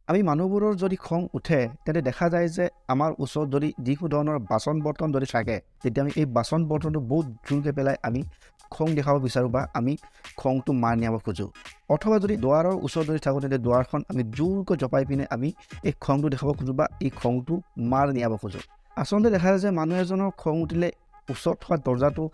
আমি মানুহবোৰৰ যদি খং উঠে তেন্তে দেখা যায় যে আমাৰ ওচৰত যদি যিকোনো ধৰণৰ বাচন বৰ্তন যদি থাকে তেতিয়া আমি এই বাচন বৰ্তনটো বহুত জোৰকৈ পেলাই আমি খং দেখাব বিচাৰোঁ বা আমি খংটো মাৰ নিয়াব খোজোঁ। অথবা যদি দুৱাৰৰ ওচৰত যদি থাকোঁ তেন্তে দুৱাৰখন আমি জোৰকৈ জপাই পিনে আমি এই খংটো দেখাব খোজোঁ বা এই খংটো মাৰ নিয়াব খোজোঁ। আচলতে দেখা যায় যে মানুহ এজনৰ খং উঠিলে ওচৰত থকা দৰ্জাটো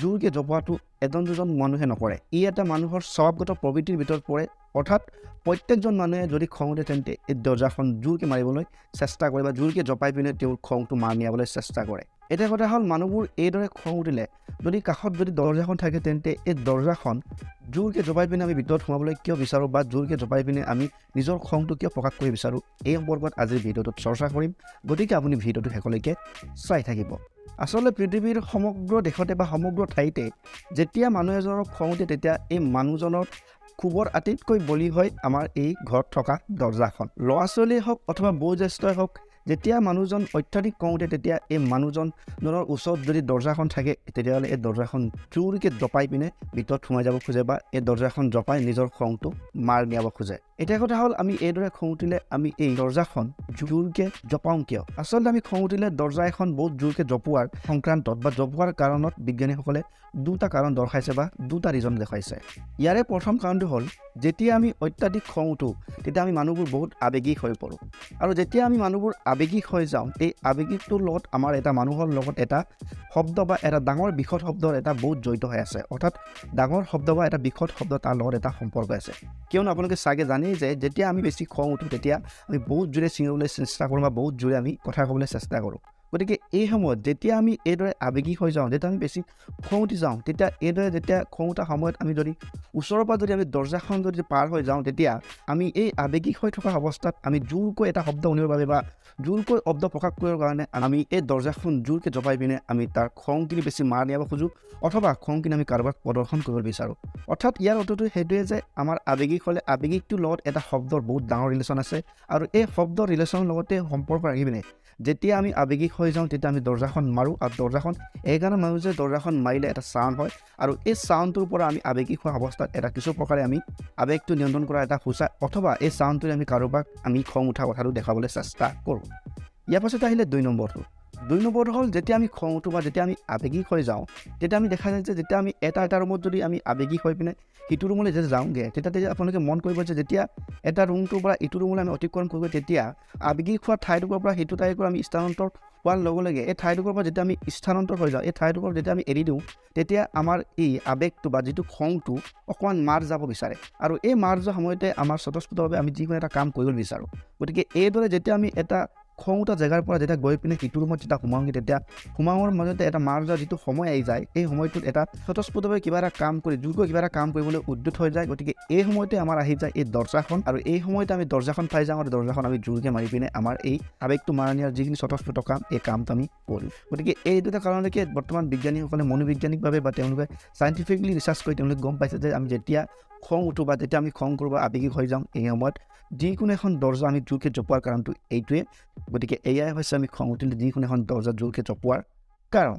জোৰকৈ জপোৱাটো এজন দুজন মানুহে নকৰে, ই এটা মানুহৰ স্বভাৱগত প্ৰবৃত্তিৰ ভিতৰত পৰে। অৰ্থাৎ প্ৰত্যেকজন মানুহে যদি খং উঠে তেন্তে এই দৰ্জাখন জোৰকৈ মাৰিবলৈ চেষ্টা কৰে বা জোৰকৈ জপাই পিনে তেওঁৰ খংটো মাৰ নিয়াবলৈ চেষ্টা কৰে। এতিয়া কথা হ'ল মানুহবোৰ এইদৰে খং উঠিলে যদি কাষত যদি দৰ্জাখন থাকে তেন্তে এই দৰ্জাখন জোৰকৈ জপাই পিনে আমি ভিতৰত সোমাবলৈ কিয় বিচাৰোঁ বা জোৰকৈ জপাই পিনে আমি নিজৰ খংটো কিয় প্ৰকাশ কৰিব বিচাৰোঁ, এই সম্পৰ্কত আজিৰ ভিডিঅ'টোত চৰ্চা কৰিম। গতিকে আপুনি ভিডিঅ'টো শেষলৈকে চাই থাকিব। আচলতে পৃথিৱীৰ সমগ্ৰ দেশতে বা সমগ্ৰ ঠাইতে যেতিয়া মানুহ এজনৰ খং উঠে তেতিয়া এই মানুহজনৰ ক্ষোভৰ আটাইতকৈ বলি হয় আমাৰ এই ঘৰত থকা দৰ্জাখন। ল'ৰা ছোৱালীয়ে হওক অথবা বয়োজ্যেষ্ঠই হওক, যেতিয়া মানুহজন অত্যাধিক খং উঠে তেতিয়া এই মানুহজনৰ ওচৰত যদি দৰ্জাখন থাকে তেতিয়াহ'লে এই দৰ্জাখন জোৰকৈ জপাই পিনে ভিতৰত সোমাই যাব খোজে বা এই দৰ্জাখন জপাই নিজৰ খংটো মাৰ নিয়াব খোজে। এতিয়া কথা হ'ল আমি এইদৰে খং উঠিলে আমি এই দৰ্জাখন জোৰকৈ জপাওঁ কিয়? আচলতে আমি খং উঠিলে দৰ্জা এখন বহুত জোৰকৈ জপোৱাৰ সংক্ৰান্তত বা জপোৱাৰ কাৰণত বিজ্ঞানীসকলে দুটা কাৰণ দৰ্শাইছে বা দুটা ৰিজন দেখুৱাইছে। ইয়াৰে প্ৰথম কাৰণটো হ'ল যেতিয়া আমি অত্যাধিক খং উঠোঁ তেতিয়া আমি মানুহবোৰ বহুত আৱেগিক হৈ পৰোঁ, আৰু যেতিয়া আমি মানুহবোৰ আৱেগিক হৈ যাওঁ এই আৱেগিকটোৰ লগত আমাৰ এটা মানুহৰ লগত এটা শব্দ বা এটা ডাঙৰ বিশদ শব্দৰ এটা বহুত জড়িত হৈ আছে। অৰ্থাৎ ডাঙৰ শব্দ বা এটা বিশদ শব্দ তাৰ লগত এটা সম্পৰ্ক আছে। কিয়নো আপোনালোকে চাগে জানেই যে যেতিয়া আমি বেছি খং উঠোঁ তেতিয়া আমি বহুত জোৰে চিঞৰিবলৈ চেষ্টা কৰোঁ বা বহুত জোৰে আমি কথা ক'বলৈ চেষ্টা কৰোঁ। গতিকে এই সময়ত যেতিয়া আমি এইদৰে আৱেগিক হৈ যাওঁ, যেতিয়া আমি বেছি খং উঠি যাওঁ, তেতিয়া এইদৰে যেতিয়া খং উঠা সময়ত আমি যদি ওচৰৰ পৰা যদি আমি দৰ্জাখন যদি পাৰ হৈ যাওঁ তেতিয়া আমি এই আৱেগিক হৈ থকা অৱস্থাত আমি জোৰকৈ এটা শব্দ শুনিবৰ বাবে বা জোৰকৈ শব্দ প্ৰকাশ কৰিবৰ কাৰণে আমি এই দৰ্জাখন জোৰকৈ জপাই পিনে আমি তাৰ খংখিনি বেছি মাৰ নিয়াব খোজোঁ অথবা খংখিনি আমি কাৰোবাক প্ৰদৰ্শন কৰিব বিচাৰোঁ। অৰ্থাৎ ইয়াৰ অৰ্থটো সেইটোৱে যে আমাৰ আৱেগিক হ'লে আৱেগিকটোৰ লগত এটা শব্দৰ বহুত ডাঙৰ ৰিলেশ্যন আছে, আৰু এই শব্দৰ ৰিলেশ্যনৰ লগতে সম্পৰ্ক ৰাখি পিনে যেতিয়া আমি আৱেগিক হৈ যাওঁ তেতিয়া আমি দৰ্জাখন মাৰোঁ, আৰু দৰ্জাখন এইকাৰণে মাৰোঁ যে দৰ্জাখন মাৰিলে এটা চাউণ্ড হয়, আৰু এই চাউণ্ডটোৰ পৰা আমি আৱেগিক হোৱা অৱস্থাত এটা কিছু প্ৰকাৰে আমি আৱেগটো নিয়ন্ত্ৰণ কৰা এটা সূচায় অথবা এই চাউণ্ডটোৰে আমি কাৰোবাক আমি খং উঠা কথাটো দেখাবলৈ চেষ্টা কৰোঁ। ইয়াৰ পাছতে আহিলে দুই নম্বৰটো। দুই নম্বৰটো হ'ল যেতিয়া আমি খং উঠোঁ বা যেতিয়া আমি আৱেগিক হৈ যাওঁ তেতিয়া আমি দেখা যায় যে যেতিয়া আমি এটা এটা ৰুমত যদি আমি আৱেগিক হৈ পিনে সিটো ৰুমলৈ যেতিয়া যাওঁগৈ তেতিয়া আপোনালোকে মন কৰিব যে যেতিয়া এটা ৰুমটোৰ পৰা ইটো ৰুমলৈ আমি অতিক্ৰম কৰিব তেতিয়া আৱেগিক হোৱা ঠাইটুকুৰাৰ পৰা সেইটো ঠাইটুকুৰা আমি স্থানান্তৰ হোৱাৰ লগে লগে এই ঠাইটুকুৰাৰ পৰা যেতিয়া আমি স্থানান্তৰ হৈ যাওঁ, এই ঠাইটুকুৰা যেতিয়া আমি এৰি দিওঁ তেতিয়া আমাৰ এই আৱেগটো বা যিটো খংটো অকণমান মাৰ যাব বিচাৰে, আৰু এই মাৰ যোৱা সময়তে আমাৰ স্বতঃস্ফূৰ্তভাৱে আমি যিকোনো এটা কাম কৰিব বিচাৰোঁ। গতিকে এইদৰে যেতিয়া আমি এটা খং উঠা জেগাৰ পৰা যেতিয়া গৈ পিনে সিটো ৰুমত যেতিয়া সোমাওঁগৈ তেতিয়া সোমাওঁৰ মাজতে এটা মাৰ যোৱা যিটো সময় আহি যায় এই সময়টোত এটা স্বতঃস্ফূৰ্তভাৱে কিবা এটা কাম কৰি জোৰকৈ কিবা এটা কাম কৰিবলৈ উদ্যত হৈ যায়। গতিকে এই সময়তে আমাৰ আহি যায় এই দৰ্জাখন, আৰু এই সময়তে আমি দৰ্জাখন পাই যাওঁ আৰু দৰ্জাখন আমি জোৰকৈ মাৰি পিনে আমাৰ এই আৱেগটো মাৰ নিয়াৰ যিখিনি স্বতঃস্ফূৰ্ত কাম এই কামটো আমি কৰোঁ। গতিকে এই দুটা কাৰণলৈকে বৰ্তমান বিজ্ঞানীসকলে মনোবৈজ্ঞানিকভাৱে বা তেওঁলোকে চাইণ্টিফিকলি ৰিচাৰ্চ কৰি তেওঁলোকে গম পাইছে যে আমি যেতিয়া খং উঠোঁ বা যেতিয়া আমি খং কৰোঁ বা আৱেগিক হৈ যাওঁ এই সময়ত যিকোনো এখন দৰ্জা আমি জোৰকৈ জপোৱাৰ কাৰণটো এইটোৱে। গতিকে এয়াই হৈছে আমি খং উঠিলে যিকোনো এখন দৰ্জা জোৰকৈ জপোৱাৰ কাৰণ।